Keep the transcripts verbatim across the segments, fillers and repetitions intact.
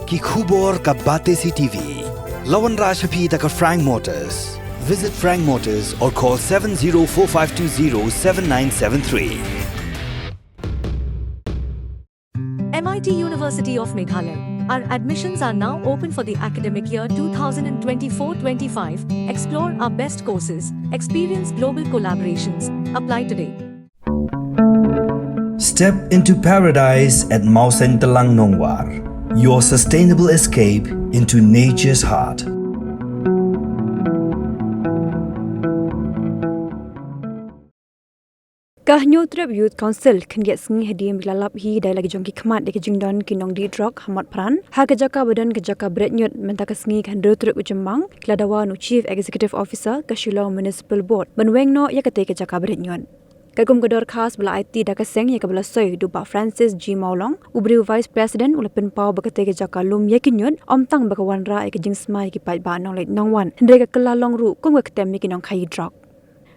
Ki khubor ka Batesi T V. La wanrah sha phi da ka Frank Motors. Visit Frank Motors or call seven zero four five two zero seven nine seven three. M I T University of Meghalaya. Our admissions are now open for the academic year two thousand twenty-four twenty-five. Explore our best courses, experience global collaborations. Apply today. Step into paradise at Mawsyntelang Nongwar, your sustainable escape into nature's heart. Ka Hynñiewtrep Youth Council khyndiat sngi hadien ba ki la lap hi da la ki jong ki khmat ïa ka jingdon ki nongdih drok ha Motphran ha ka jaka ba don ka jaka bret ñiut. Mynta ka sngi ka hynriewtrep u Jymmang, ki la dawa na u Chief Executive Officer ka Shillong Municipal Board ban weng noh ïa katei ka jaka bret ñiut. Katkum ka dorkhas ba la aiti da ka seng ïa kaba la soi da u Bah Francis G Mawlong, u briew Vice President, u la pynpaw ba katei ka jaka lum ïa ki ñiut ym tang ba ka wanrah ïa ka jingsma ïa ki paidbah nongleit nongwan, hynrei ka kylla long ruh kum ka ktem ïa ki nongkhaïi drok.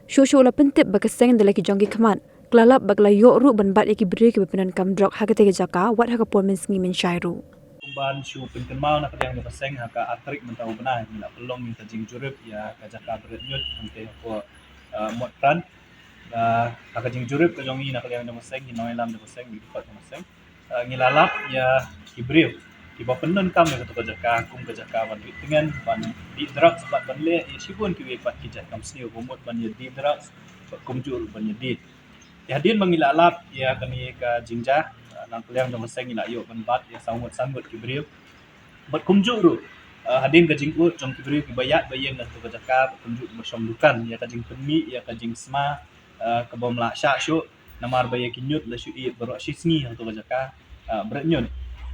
Shuh shuh u la pyntip ba ka seng da la ki jong ki khmat ka la lap ba ka la ïoh ruh ban bat ïa ki briew kiba pyndonkam drok ha katei ka jaka wat ha ka por mynsngi mynshai ruh. Kumban shu pynkynmaw na ka liang jong ka seng, ha ka ar tarik mynta u bnai ngi la pynlong ïa ka jingjurip ïa ka jaka bret ñiut hangtei hapoh, uh, Motphran. Uh, ha ka jingjurip ka jong ngi na ka liang jong ka seng, ngi nongïalam jong ka seng, ngi dkhot jong ka seng, uh, ngi la lap ïa ki briew kiba pyndonkam ïa kato ka jaka kum ka jaka ban rit tngen, ban dih drugs bad ban leh ïa shibun kiwei pat ki jait kam sniew, ba mut ban ïa dih drugs bad kumjuh ruh ban ïa dih. Ïa hadien ba ngi la lap ïa kane ka jingjia, uh, na ka liang jong ka seng ngi la ïoh ban bat ïa saw ngut san ngut ki briew. Bad kumjuh ruh, uh, hadien ka jingud jong ki briew kiba ïaid ba ïeng na kato ka jaka, bad kumjuh kiba shong dukan, ïa ka jingpynmih ïa ka jingsma, uh, kaba ym lah shah shuh, namar ba ïa ki ñiut la shu ïeit baroh shi sngi ha kato ka jaka, uh, bret ñiut.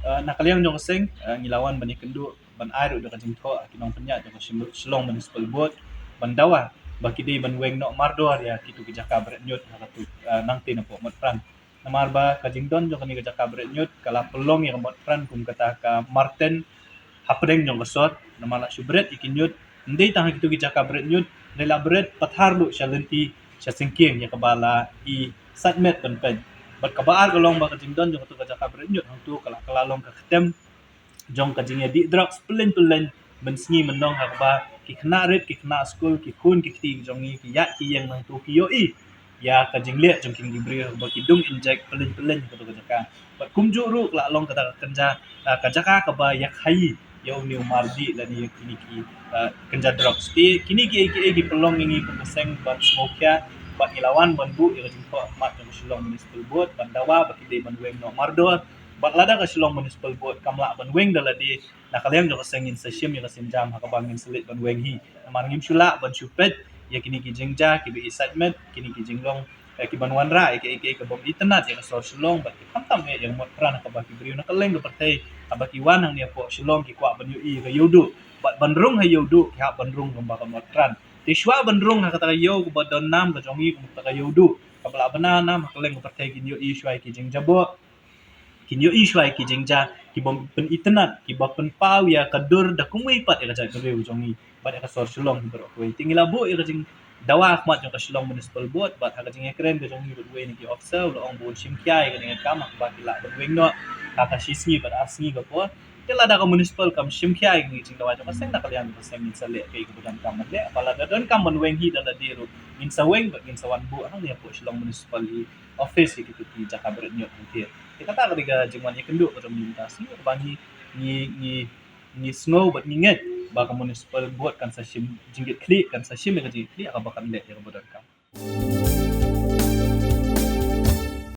Uh, na ka liang jong ka seng, uh, ngi la wan ban ïakynduh ban ai ruh da ka jingthoh ha ki nongpynïaid jong ka Shim-, Shillong Municipal Board ban dawa ba ki dei ban weng noh mardor ïa kito ki jaka bret ñiut ha kato, uh, nangtei napoh Motphran. Namar ba ka jingdon jong kane ka jaka bret ñiut ka la pynlong ïa ka Motphran kum kata ka marten hapdeng jong ka sor, namar la shu bret ïa ki ñiut, ym dei tang ha kito ki jaka bret ñiut, hynrei la bret pathar ruh sha lynti sha syngkien ïa kaba la i sait met ban peit. Bad kaba ar ka long ba ka jingdon jong kato ka jaka bret ñiut hangto ka la, ka la long ka ktem jong ka jingïadih drugs pyllein pyllein mynsngi mynnong, ha kaba ki khynnah rit, ki khynnah skul, ki khun ki kti jong ngi, ki ïaid ki ïeng nangto ki ïohi ïa ka jingleh jong kine ki briew ba ki dung injek pyllein pyllein ha kato ka jaka. Bad kumjuh ruh ka la long kata ka kynja, ah, ka jaka kaba ïakhaïi ïa une u mardih lane ïa kine ki, ah, kynja drugs. Te kine kiei kiei ki pynlong ïa ngi kum ka seng ban sngewkhia bad ngi la wan ban buh ïa ka jingthoh ha khmat jong ka Shillong Municipal Board ban dawa ba ki dei ban weng noh mardor. Bad lada ka Shillong Municipal Board kam lah ban weng da lade, na ka liang jong ka seng ngin sa shim ïa ka sienjam ha kaba ngin sa leit ban weng hi. Namar ngim shu lah ban shu peit ïa kine ki jingjia kiba i sait met, kine ki jinglong, eh, kiban wanrah ïa kiei kiei kaba ym itynnad ïa ka sor Shillong bad ki khamtam eh ïa ka Motphran ha kaba ki briew na kylleng ka pyrthei haba ki wan hangne hapoh Shillong ki kwah ban ïohi ïa ka Ïewduh. Bad ban rung ha Ïewduh ki hap ban rung kumba ka Motphran. Te shuwa ban rung ha kata ka ïew kaba don nam ka jong ngi kum kata ka Ïewduh, kaba la bna nam ha kylleng ka pyrthei, kin ïohi shuwa ïa ki jingjaboh, kin ïohi shuwa ïa ki jingjia kiba ym pynitynnad, kiba pynpaw ïa ka dur da kumwei pat ïa ka jaitbynriew jong ngi bad ïa ka sor Shillong hi baroh kawei. Te ngi la buh ïa ka jingdawa ha khmat jong ka Shillong Municipal Board bad ha ka jingïakren ka jong ngi bad uwei na ki officer u la ong ba un shim khia ïa kane ka kam ha kaba ki lah ban weng noh ha ka shi sngi bad ar sngi ka por. Te lada ka municipal kam shim khia ïa kane ka jingdawa jong ka seng, na ka liang jong ka seng ngin sa leh kaei kaba donkam ban leh. Bad lada donkam ban weng hi da lade ruh ngin sa weng bad ngin sa wan buh hangne hapoh Shillong Municipal hi office ïa kito ki jaka bret ñiut hangtei. Te kata ka dei ka jingwan ïakynduh ka jong ngi mynta ka sngi, kaba ngi, ngi, ngi, ngi sngew bad ngi ngeit ba ka Municipal Board kan sa shim jingkitkhlieh, kan sa shim ïa ka jingkitkhlieh ha kaba kan leh ïa kaba donkam.